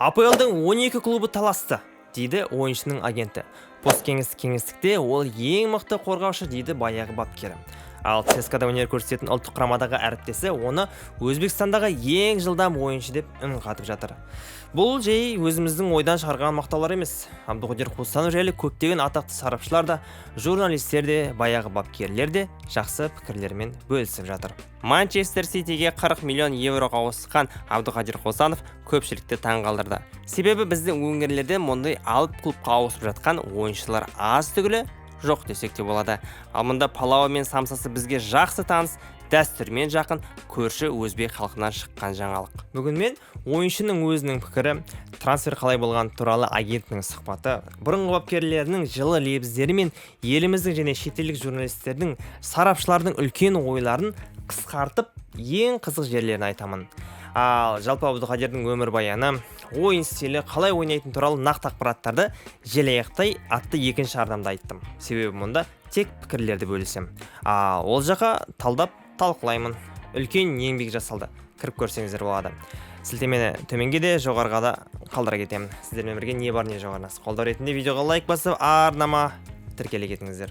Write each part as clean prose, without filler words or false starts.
АПЛ-дың 12 клубы таласты, дейді ойыншының агенті. Посткеңестік кеңістікте ол ең мықты қорғаушы, дейді баяғы бапкері. Ал ЦСКА-да өнер көрсететін ұлттық құрамадағы әріптесі оны Өзбекстандағы ең жылдам ойыншы деп үн қатып жатыр. Бұл жай өзіміздің ойдан шығарған мақтаулар емес. Абдуқодир Хусанов жайлы көптеген атақты сарапшылар да, журналистер де, баяғы бапкерлер де жақсы пікірлерімен бөлісіп жатыр. Манчестер Ситиге 40 миллион евроға ауысқан Абдуқадир Хусанов көпшілікті таңғалдырды. Себебі біздің өңірлерде мұндай алып клубқа ауысып жатқан ойыншылар аз түгілі жоқ десек те болады. Ал мұнда палауы мен самсасы бізге жақсы таныс, дәстүрмен жақын көрші өзбек халқынан шыққан жаңалық. Бүгін мен ойыншының өзінің пікірі, трансфер қалай болған туралы агентінің сұхбаты, бұрынғы бапкерлерінің жылы лебіздері мен еліміздің және шетелдік журналистердің, сарапшылардың үлкен ойларын қысқартып, ең қызық жерлерін айтамын. Ал жалпы Абдуқадирдің өмірбаяны, ойын стилі, қалай ойнайтын туралы нақты ақпараттарды Желаяқтай атты екінші арнамда айттым. Себебі мұнда тек пікірлерді бөлісем. Ал ол жаққа талдап талқылаймын. Үлкен еңбек жасалды. Кіріп көрсеңіздер болады. Сілтемені төменге де, жоғарыға да қалдыра кетемін. Сіздермен бірге не бар, не жоқ арнасы. Қолдау ретінде видеоға лайк басып, арнама тіркеле кетіңіздер.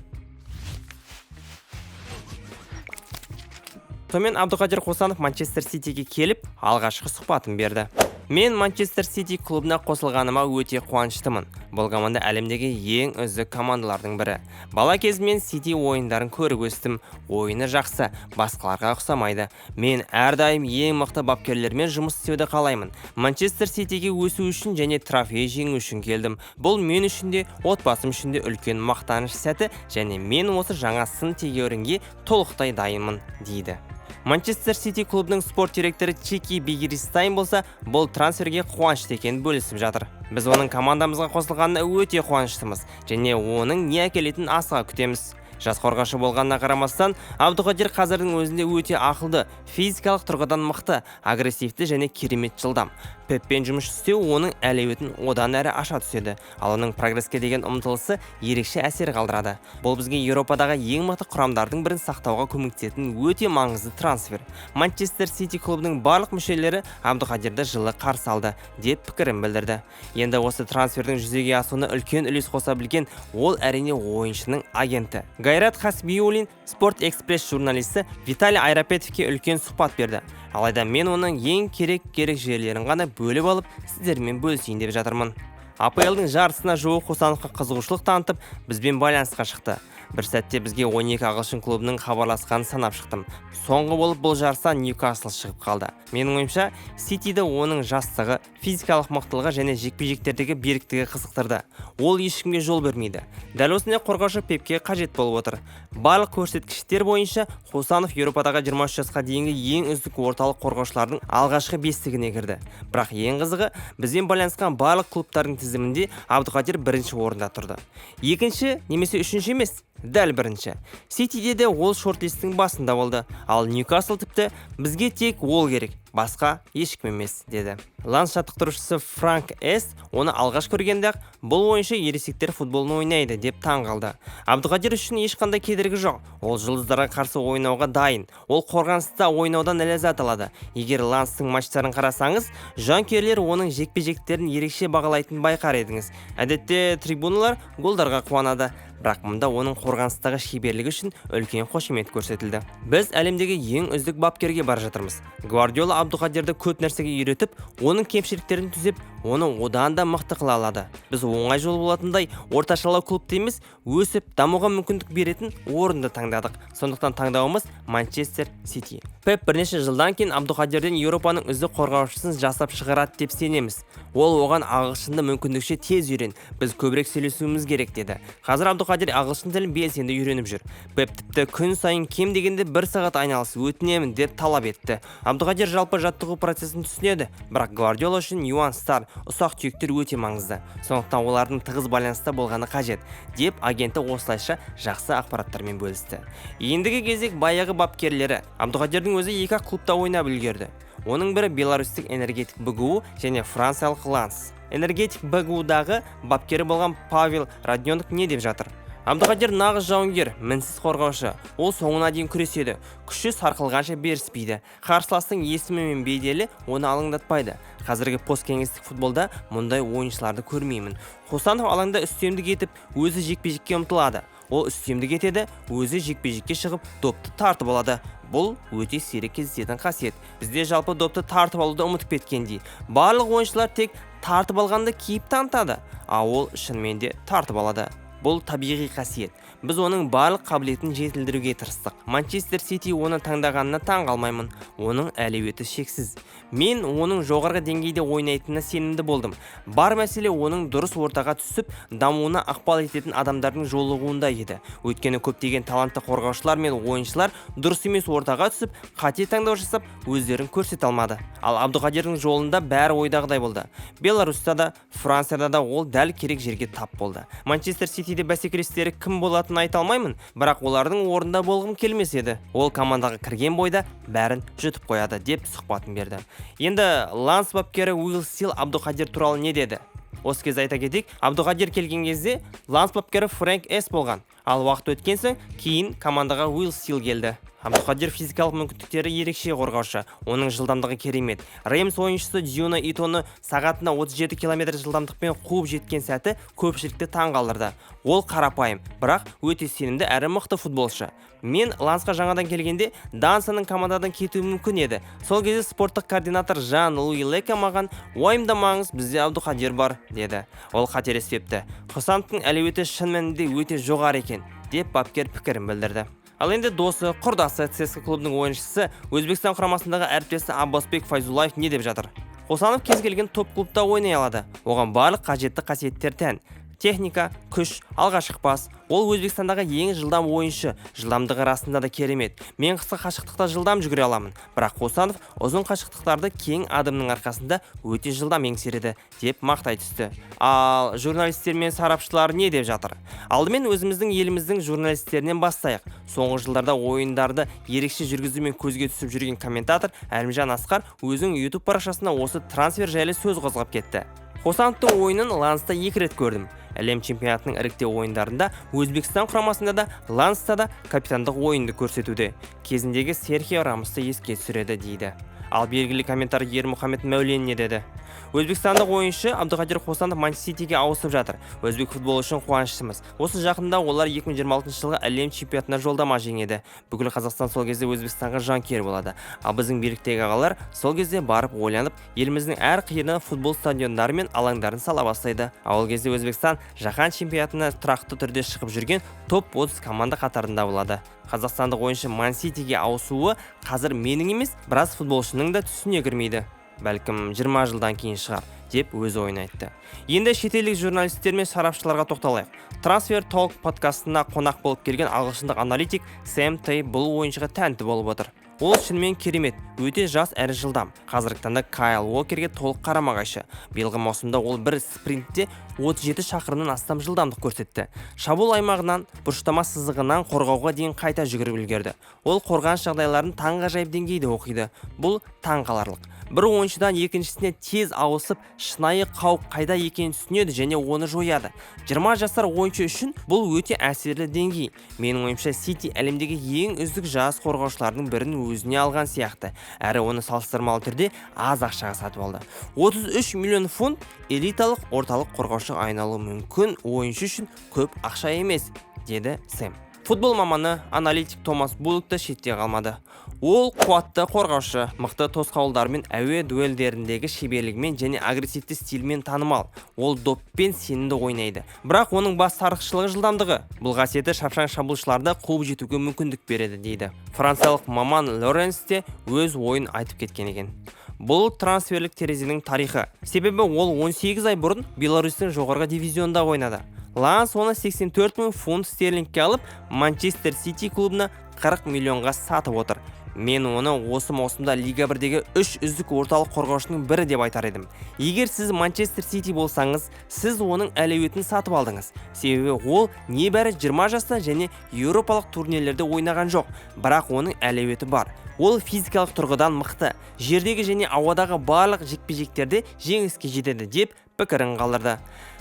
Сонымен Абдуқадир Хусанов Манчестер Ситиге келіп, алғашқы сұхбатын берді. Мен Манчестер Сити клубына қосылғаныма өте қуаныштымын. Бұл команда әлемдегі ең үздік командалардың бірі. Бала кезімнен Сити ойындарын көріп өстім. Ойыны жақсы, басқаларға ұқсамайды. Мен әрдайым ең мықты бапкерлермен жұмыс істеуді қалаймын. Манчестер Ситиге өсу үшін және трофей жеңу үшін келдім. Бұл мен үшін де, отбасым үшін де үлкен мақтаныш сәті және мен осы жаңа сын тегеурінге толықтай дайынмын, дейді. Манчестер Сити клубының спорт директоры Чики Бегиристайн болса, бұл трансферге қуанышты екенін бөлісіп жатыр. Біз оның командамызға қосылғанына өте қуаныштымыз және оның не әкелетінін асыға күтеміз. Жас қорғаушы болғанына қарамастан, Абдуқадир қазірдің өзінде өте ақылды, физикалық тұрғыдан мықты, агрессивті және керемет жылдам. Пеппен жұмыс істеу оның әлеуетін одан әрі аша түседі, ал оның прогреске деген ұмтылысы ерекше әсер қалдырады. Бұл бізге Еуропадағы ең мықты құрамдардың бірін сақтауға көмектесетін өте маңызды трансфер. Манчестер Сити клубының барлық мүшелері Абдуқадирді жылы қарсы алды, деп пікірін білдірді. Енді осы трансфердің жүзеге асуына үлкен үлес қоса білген ол әрине ойыншының агенті. Гайрат Хасбиуллин Спорт Экспресс журналисті Виталий Айрапетовке үлкен сұхбат берді. Алайда мен оның ең керек-керек жерлерін ғана бөліп алып, сіздермен бөлісейін деп жатырмын. АПЛ-дың жартысына жуық Хусановқа қызығушылық танытып, бізбен байланысқа шықты. Бір сәтте бізге 12 ағылшын клубының хабарласқанын санап шықтым. Соңғы болып бұл жарыстан Ньюкасл шығып қалды. Менің ойымша, Ситиді оның жастығы, физикалық мықтылығы және жекпе-жектердегі беріктігі қызықтырды. Ол ешкімге жол бермейді. Дәл осындай қорғаушы Пепке қажет болып отыр. Барлық көрсеткіштер бойынша Хусанов Еуропадағы 23 жасқа дейінгі ең үздік орталық қорғаушылардың алғашқы бестігіне кірді. Бірақ ең қызығы, бізбен байланысқан барлық клубтардың тізімінде Абдуқадир бірінші орында тұрды. Екінші немесе үшінші емес, дәл бірінші. Ситиде де ол шорт-листтің басында болды. Ал Ньюкасл тіпті бізге тек ол керек, басқа ешкім емес, деді. Ланс жаттықтырушысы Франк Эст оны алғаш көргенде-ақ бұл ойыншы ересектер футболын ойнайды деп таң қалды. Абдуқадир үшін ешқандай кедергі жоқ. Ол жұлдыздарға қарсы ойнауға дайын. Ол қорғаныста ойнаудан ләззат алады. Егер Ланстың матчтарын қарасаңыз, жанкүйерлер оның жекпе-жектерін ерекше бағалайтынын байқар едіңіз. Әдетте трибуналар голдарға қуанады. Бірақ мұнда оның қорғаныстағы шеберлігі үшін үлкен қошемет көрсетілді. Біз әлемдегі ең үздік бапкерге бара жатырмыз. Гвардиола Абдуқадирді көп нәрсеге үйретіп, оның кемшіліктерін түзеп, оны одан да мықты қыла алады. Біз оңай жол болатындай орташалау клубты емес, өсіп, дамуға мүмкіндік беретін орынды таңдадық. Сондықтан таңдауымыз Манчестер Сити. Пеп бірнеше жылдан кейін Абдуқадирден Еуропаның үздік қорғаушысын жасап шығарады деп сенеміз. Ол оған ағылшынды мүмкіндікше тез үйрен, біз көбірек сөйлесуіміз керек деді. Қазір Абдуқадир ағылшын тілін белсенді үйреніп жүр. Пеп тіпті күн сайын кем дегенде бір сағат айналыс өтінемін деп талап етті. Абдуқадир жалпы жаттығу процесін түсінеді, бірақ Гвардиола үшін нюанстар, ұсақ түйектер өте маңызды. Сондықтан олардың тығыз байланыста болғаны қажет, деп агенті осылайша жақсы ақпараттармен бөлісті. Ендігі кезек баяғы бапкерлері. Абдуқадирдің өзі екі клубта ойнап үлгерді. Оның бірі беларустік Энергетик БГУ және франциялық Ланс. Энергетик БГУ-дағы бапкері болған Павел Родионов не деп жатыр? Абдықадир нағыз жауынгер, мінсіз қорғаушы. Ол соңына дейін күреседі, күші сарқылғанша беріспейді. Қарсыластың есімі мен беделі оны алаңдатпайды. Қазіргі посткеңестік футболда мұндай ойыншыларды көрмеймін. Хусанов алаңда үстемдік етіп, өзі жекпе-жекке ұмтылады. Ол үстемдік етеді, өзі жекпе-жекке шығып, допты тартып алады. Бұл өте сирек кездесетін қасиет. Бізде жалпы допты тартып алуды ұмытып кеткендей. Барлық ойыншылар тек тартып алғанды кейіп танытады, а ол шынымен де тартып алады. Бұл табиғи қасиет. Біз оның барлық қабілетін жетілдіруге тырыстық. Манчестер Сити оны таңдағанына таң қалмаймын. Оның әлеуеті шексіз. Мен оның жоғарғы деңгейде ойнайтынына сенімді болдым. Бар мәселе оның дұрыс ортаға түсіп, дамуына ықпал ететін адамдардың жолығуында еді. Өйткені көптеген талантты қорғаушылар мен ойыншылар дұрыс емес ортаға түсіп, қате таңдау жасап, өздерін көрсете алмады. Ал Абдықадирдің жолында бәрі ойдағыдай болды. Беларуста да, Францияда да ол дәл керек жерге тап болды. Манчестер Ситиде бәсекелестері кім болатынын айта алмаймын, бірақ олардың орнында болғым келмес еді. Ол командаға кірген бойда бәрін жұтып қояды, деп сұхбатын берді. Енді Ланс бапкері Уилл Стил Абдықадир туралы не деді? Осы кезде айта кетейік, Абдықадир келген кезде Ланс бапкері Фрэнк Эс болған. Ал уақыт өткен соң кейін командаға Уилл Стил келді. Абдықадир физикалық мүмкіндіктері ерекше қорғаушы, оның жылдамдығы керемет. Реймс ойыншысы Дзюна Итоны сағатына 37 километр жылдамдықпен қуып жеткен сәті көпшілікті таңғалдырды. Ол қарапайым, бірақ өте сенімді әрі мықты футболшы. Мен Лансқа жаңадан келгенде Дансаның командадан кетуі мүмкін еді. Сол кезде спорттық координатор Жан-Луи Лека маған: "Уайымдамаңыз, бізде Абдықадир бар", деді. Ол қателеспепті. Хусановтың әлеуеті шын мәнінде өте жоғары екен, деп бапкер пікірін білдірді. Ал енді досы, құрдасы, ЦСКА клубының ойыншысы, Өзбекстан құрамасындағы әріптесі Аббосбек Файзуллаев не деп жатыр? Хусанов кез келген топ клубта ойнай алады. Оған барлық қажетті қасиеттер тән. Техника, күш, алға шықпас. Ол Өзбекстандағы ең жылдам ойыншы, жылдамдығы расында да керемет. Мен қысқа қашықтықта жылдам жүгіре аламын, бірақ Хусанов ұзын қашықтықтарды кең адымның арқасында өте жылдам еңсереді, деп мақтай түсті. Ал журналистер мен сарапшылар не деп жатыр? Алдымен өзіміздің еліміздің журналистерінен бастайық. Соңғы жылдарда ойындарды ерекше жүргізумен көзге түсіп жүрген комментатор Әлімжан Асқар өзінің YouTube парақшасында осы трансфер жайлы сөз қозғап кетті. Хусановтың ойынын Ланста 2 рет көрдім. Әлем чемпионатының іріктеу ойындарында Өзбекстан құрамасында да, Ланста да капитандық ойынды көрсетуде. Кезіндегі Серхио Рамосты еске түсіреді, дейді. Ал белгілі комментатор Ермұхамед Мәулен не деді? Өзбекстандық ойыншы Абдықадир Хусанов Манчестер Ситиге ауысып жатыр. Өзбек футболы үшін қуаныштымыз. Осы жақында олар 2026 жылғы әлем чемпионатына жолдама жеңеді. Бүкіл Қазақстан сол кезде Өзбекстанға жанкүйер болады. Ал біздің биліктегі ағалар сол кезде барып ойланып, еліміздің әр қиырына футбол стадиондары мен алаңдарын сала бастайды. Ал ол кезде Өзбекстан жаһан чемпионатына тұрақты түрде шығып жүрген топ 30 команда қатарында болады. Қазақстандық ойыншы Ман Ситиге ауысуы қазір менің емес, біраз футболшының да түсіне кірмейді. Бәлкім 20 жылдан кейін шығар, деп өз ойын айтты. Енді шетелдік журналистер мен сарапшыларға тоқталайық. Transfer Talk подкастына қонақ болып келген ағылшындық аналитик Сэм Тей бұл ойыншыға тәнті болып отыр. Ол шынымен керемет, өте жас әрі жылдам. Қазіргі таңда Кайл Уокерге толық қарама-қайшы. Биылғы маусымда ол бір спринтте 37 шақырымнан астам жылдамдық көрсетті. Шабуыл аймағынан, бұрыштама сызығынан қорғауға дейін қайта жүгіріп үлгерді. Ол қорғаныс жағдайларын таңғажайып деңгейде оқиды. Бұл таңқаларлық. Бір ойыншыдан екіншісіне тез ауысып, шынайы қауіп қайда екенін түсінеді және оны жояды. 20 жасар ойыншы үшін бұл өте әсерлі деңгей. Менің ойымша, Сити әлемдегі ең үздік жас қорғаушылардың бірін өзіне алған сияқты. Әрі оны салыстырмалы түрде аз ақшаға сатып алды. 33 миллион фунт элиталық орталық қорғаушыға айналуы мүмкін ойыншы үшін көп ақша емес, деді Сэм. Футбол маманы, аналитик Томас Буллок та шетте қалмады. Ол қуатты қорғаушы, мықты тосқауылдармен, әуе дуэльдеріндегі шеберлігімен және агрессивті стилімен танымал. Ол доппен сенімді ойнайды. Бірақ оның басты артықшылығы жылдамдығы. Бұл қасиеті шапшаң шабуылшыларды қуып жетуге мүмкіндік береді, дейді. Франциялық маман Лоренс те өз ойын айтып кеткен екен. Бұл трансферлік терезенің тарихы. Себебі ол 18 ай бұрын Беларусьтің жоғарғы дивизионында ойнады. Ланс оны 84 мың фунт стерлингке алып, Манчестер Сити клубына 40 миллионға сатып отыр. Мен оны осы маусымда Лига 1-дегі үш үздік орталық қорғаушының бірі деп айтар едім. Егер сіз Манчестер Сити болсаңыз, сіз оның әлеуетін сатып алдыңыз. Себебі ол небәрі 20 жаста және еуропалық турнирлерде ойнаған жоқ, бірақ оның әлеуеті бар. Ол физикалық тұрғыдан мықты, жердегі және ауадағы барлық жекпе-жектерде жеңіске жетеді, деп Пікірін қалдырды.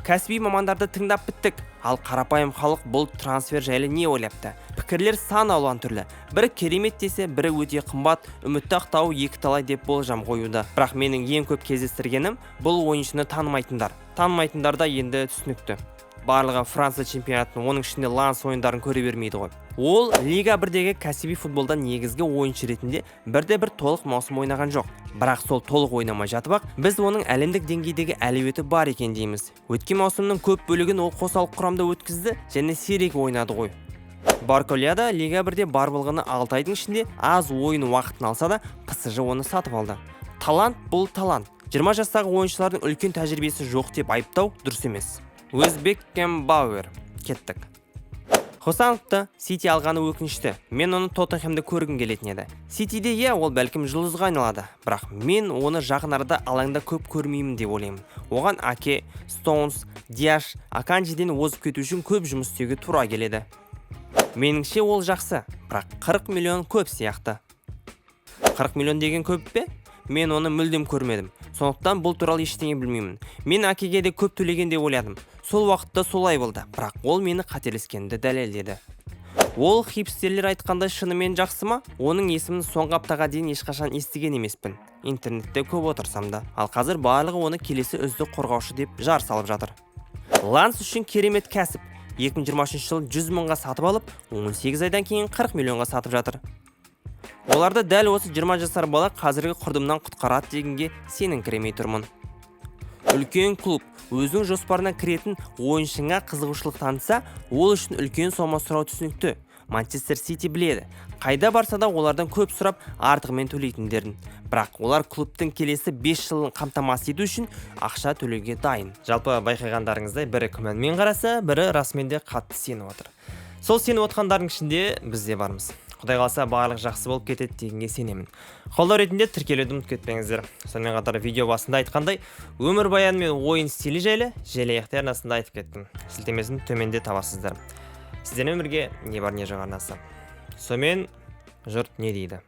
Кәсіби мамандарды тыңдап біттік, ал қарапайым халық бұл трансфер жайлы не ойлапты? Пікірлер сан алуан түрлі. Бірі керемет десе, бірі өте қымбат, үмітті ақтауы екі талай деп болжам қоюда. Бірақ менің ең көп кездестіргенім бұл ойыншыны танымайтындар. Танымайтындар да енді түсінікті. Барлығы Франция чемпионатын, оның ішінде Ланс ойындарын көре бермейді ғой. Ол Лига 1-дегі кәсіби футболда негізгі ойыншы ретінде бірде-бір толық маусым ойнаған жоқ. Бірақ сол толық ойнамай жатып ақ, біз оның әлемдік деңгейдегі әлеуеті бар екен дейміз. Өткен маусымның көп бөлігін ол қосалқы құрамда өткізді және сирек ойнады ғой. Барколя да Лига 1-де бар болғаны 6 айдың ішінде аз ойын уақытын алса да, ПСЖ оны сатып алды. Талант бұл талант. 20 жастағы ойыншылардың үлкен тәжірибесі жоқ деп айыптау дұрыс емес. Өзбек Бауэр. Кеттік. Хосановты Сити алғаны өкінішті. Мен оны Тоттенхэмде көргім келетін еді. Ситиде иә, ол бәлкім жұлдызға айналады, бірақ мен оны жақын арада алаңда көп көрмеймін деп ойлаймын. Оған Аке, Стоунс, Диаш, Аканджиден озып кету үшін көп жұмыс істеуге тура келеді. Меніңше ол жақсы, бірақ 40 миллион көп сияқты. 40 миллион деген көп пе? Мен оны мүлдем көрмедім. Сондықтан бұл туралы ештеңе білмеймін. Мен Акеге де көп төлеген деп ойладым. Сол уақытта солай болды, бірақ ол мені қателескенімді дәлелдеді. Ол хипстерлер айтқандай шынымен жақсы ма? Оның есімін соңғы аптаға дейін ешқашан естіген емеспін. Интернетте көп отырсам да. Ал қазір барлығы оны келесі үздік қорғаушы деп жар салып жатыр. Ланс үшін керемет кәсіп. 2023 жылы 100 мыңға сатып алып, 18 айдан кейін 40 миллионға сатып жатыр. Оларды дәл осы 20 жасар бала қазіргі құрдымнан құтқарады дегенге сеніңкіремей тұрмын. Үлкен клуб өзінің жоспарына кіретін ойыншыңа қызығушылық танытса, ол үшін үлкен сома сұрау түсінікті. Манчестер Сити біледі, қайда барса да олардан көп сұрап, артығымен төлейтіндерін. Бірақ олар клубтың келесі 5 жылын қамтамасыз ету үшін ақша төлеуге дайын. Жалпы байқағандарыңыздай, бірі күмәнмен қараса, бірі расымен де қатты сеніп отыр. Сол сеніп отқандардың ішінде біз де бармыз. Құдай қаласа барлық жақсы болып кетеді дегенге сенемін. Қолдау ретінде тіркелуді ұмытып кетпеңіздер. Сонымен қатар видео басында айтқандай, өмірбаян мен ойын стилі жайлы Желаяқты арнасында айтып кеттім. Сілтемесін төменде табасыздар. Сіздермен бірге не бар не жоқ арнасы. Сонымен жұрт не дейді?